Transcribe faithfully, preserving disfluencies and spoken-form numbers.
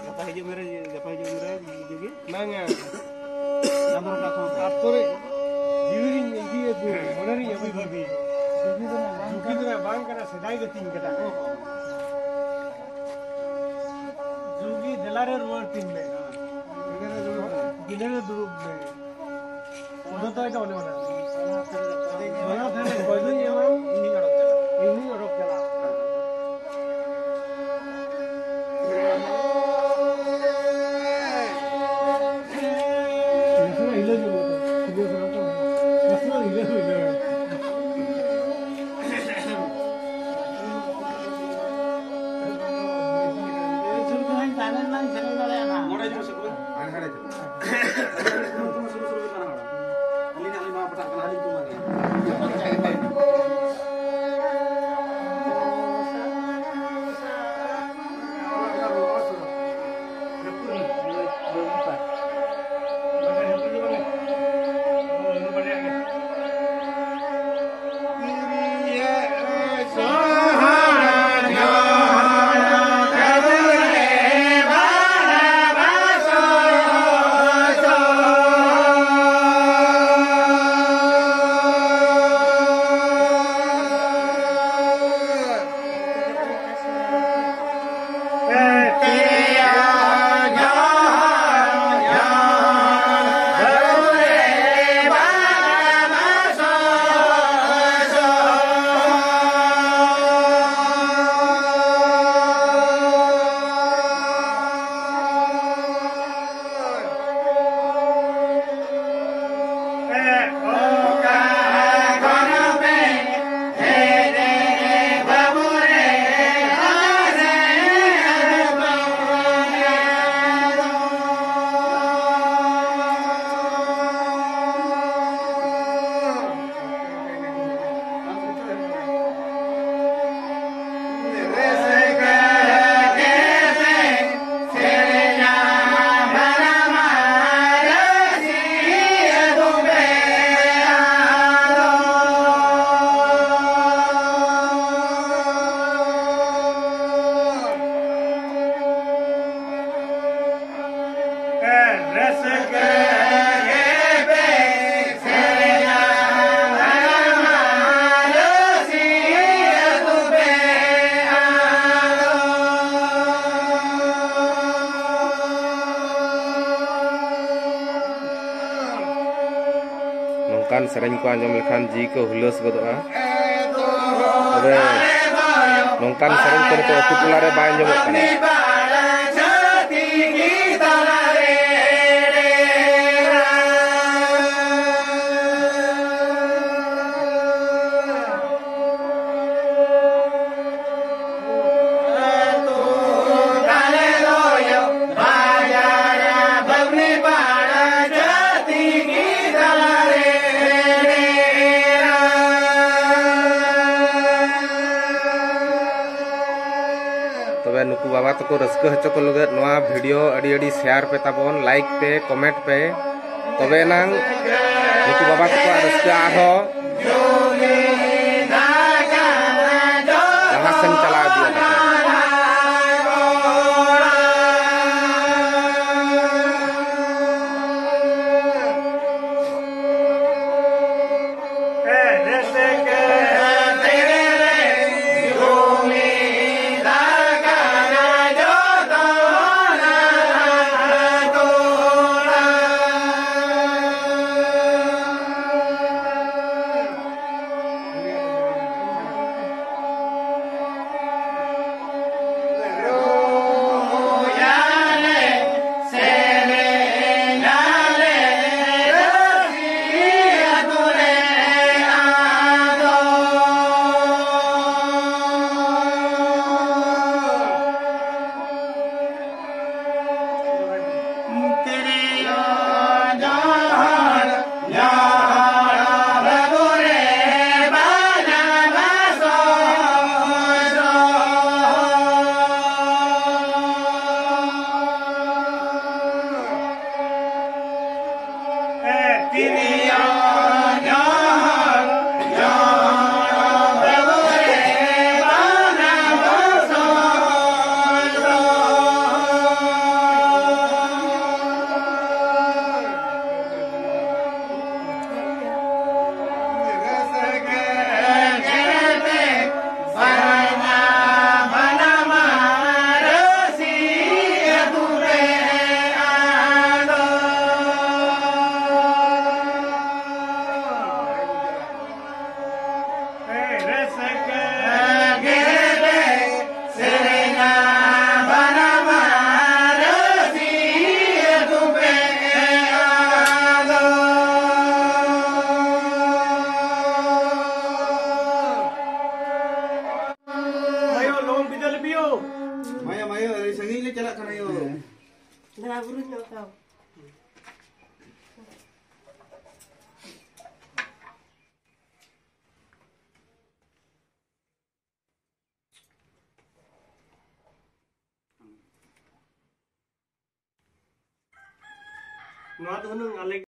ᱜᱟᱯᱟ ᱦᱤᱡᱩᱜ ᱢᱮ ᱨᱮ, ᱜᱟᱯᱟ ᱦᱤᱡᱩᱜ ᱢᱮ ᱨᱮ, ᱡᱩᱜᱤ᱾ ᱵᱟᱝᱟ᱾ ᱟᱢ ᱨᱚᱲ ᱠᱟᱜ ᱠᱷᱚᱱ᱾ ᱟᱛᱳ ᱨᱮ ᱡᱤᱣᱤ ᱨᱤᱧ ᱤᱫᱤ ᱟᱹᱜᱩ, ᱢᱚᱱᱮ ᱨᱤᱧ ᱟᱹᱜᱩ ᱵᱷᱟᱹᱵᱤ᱾ ᱡᱩᱜᱤ ᱫᱚ ᱱᱟᱜ ᱵᱟᱝ ᱠᱟᱱᱟ, ᱥᱮᱫᱟᱭ ᱜᱟᱛᱮᱧ ᱠᱟᱱᱟ᱾ ᱡᱩᱜᱤ ᱫᱮᱞᱟ ᱨᱮ ᱨᱩᱣᱟᱹᱲ ᱛᱤᱧ ᱢᱮ᱾ ᱜᱤᱱᱟᱹ ᱨᱮ ᱫᱩᱲᱩᱵ ᱢᱮ᱾ ᱚᱱᱟ ᱫᱚ ᱚᱱᱮ ᱚᱱᱟ᱾ ᱚᱱᱟ ᱫᱷᱟᱨᱮ ᱚᱠᱚᱭ ᱫᱚᱧ ᱮᱢᱟ? ᱤᱧᱤᱧ ᱚᱰᱚᱠ ᱪᱟᱞᱟᱜᱼᱟ᱾ ᱤᱧᱤᱧ ᱚᱰᱚᱠ ᱪᱟᱞᱟᱜᱼᱟ᱾ ᱱᱟᱥᱮᱱᱟᱜ ᱦᱤᱞᱟᱹᱣ ᱧᱚᱜ ᱢᱮ᱾ ᱱᱟᱥᱮᱱᱟᱜ ᱦᱤᱞᱟᱹᱣ, ᱦᱤᱞᱟᱹᱣ᱾ ᱥᱩᱨ ᱠᱷᱚᱱᱟᱜ ᱛᱟᱦᱮᱸ ᱞᱮᱱ ᱥᱮᱱ ᱫᱟᱲᱮᱭᱟᱜᱼᱟ ᱱᱟᱦᱟᱜ᱾ ᱱᱚᱰᱮ ᱦᱤᱡᱩᱜ ᱢᱮᱥᱮ ᱛᱚᱵᱮ᱾ ᱦᱟᱱᱮ ᱦᱟᱸᱰᱮ ᱪᱟᱞᱟᱜ᱾ ᱥᱩᱨ, ᱥᱩᱨ, ᱥᱩᱨ, ᱥᱩᱨ ᱠᱟᱱᱟ ᱦᱚᱲ᱾ ᱟᱹᱞᱤᱧ, ᱟᱹᱞᱤᱧ ᱱᱚᱣᱟ ᱯᱟᱴᱟᱜ ᱠᱟᱱᱟ, ᱟᱹᱞᱤᱧ ᱠᱚ ᱮᱢᱟ ᱞᱤᱧᱟ᱾ ᱥᱮᱨᱮᱧ ᱠᱚ ᱟᱸᱡᱚᱢ ᱞᱮᱠᱷᱟᱱ ᱡᱤᱣᱤ ᱠᱚ ᱦᱩᱞᱟᱹᱥ ᱜᱚᱫᱚᱜᱼᱟ᱾ ᱛᱚᱵᱮ ᱱᱚᱝᱠᱟᱱ ᱥᱮᱨᱮᱧ ᱠᱚ ᱱᱤᱛᱚᱜ ᱟᱹᱛᱩ ᱴᱚᱞᱟ ᱨᱮ ᱵᱟᱭ ᱟᱸᱡᱚᱢᱚᱜ ᱠᱟᱱᱟ᱾ ᱛᱚᱵᱮ ᱱᱩᱠᱩ ᱵᱟᱵᱟ ᱛᱟᱠᱚ ᱨᱟᱹᱥᱠᱟᱹ ᱦᱚᱪᱚ ᱠᱚ ᱞᱟᱹᱜᱤᱫ ᱱᱚᱣᱟ video ᱟᱹᱰᱤ ᱟᱹᱰᱤ share ᱯᱮ ᱛᱟᱵᱚᱱ, like ᱯᱮ, comment ᱯᱮ, ᱛᱚᱵᱮ ᱮᱱᱟᱝ ᱱᱩᱠᱩ ᱵᱟᱵᱟ ᱛᱟᱠᱚᱣᱟᱜ ᱨᱟᱹᱥᱠᱟᱹ ᱟᱨᱦᱚᱸ ᱞᱟᱦᱟ ᱥᱮᱱ ᱪᱟᱞᱟᱣ ᱤᱫᱤᱜᱼᱟ᱾ ᱢᱟᱭᱟ, ᱢᱟᱭᱟ, ᱟᱹᱰᱤ ᱥᱟᱺᱜᱤᱧ ᱞᱮ ᱪᱟᱞᱟᱜ ᱠᱟᱱᱟ ᱭᱳ᱾ ᱫᱷᱟᱨᱟ ᱵᱩᱨᱩ ᱧᱚᱜ ᱠᱟᱢ᱾ ᱱᱚᱣᱟ ᱫᱚ ᱦᱩᱱᱟᱹᱝ ᱟᱞᱮ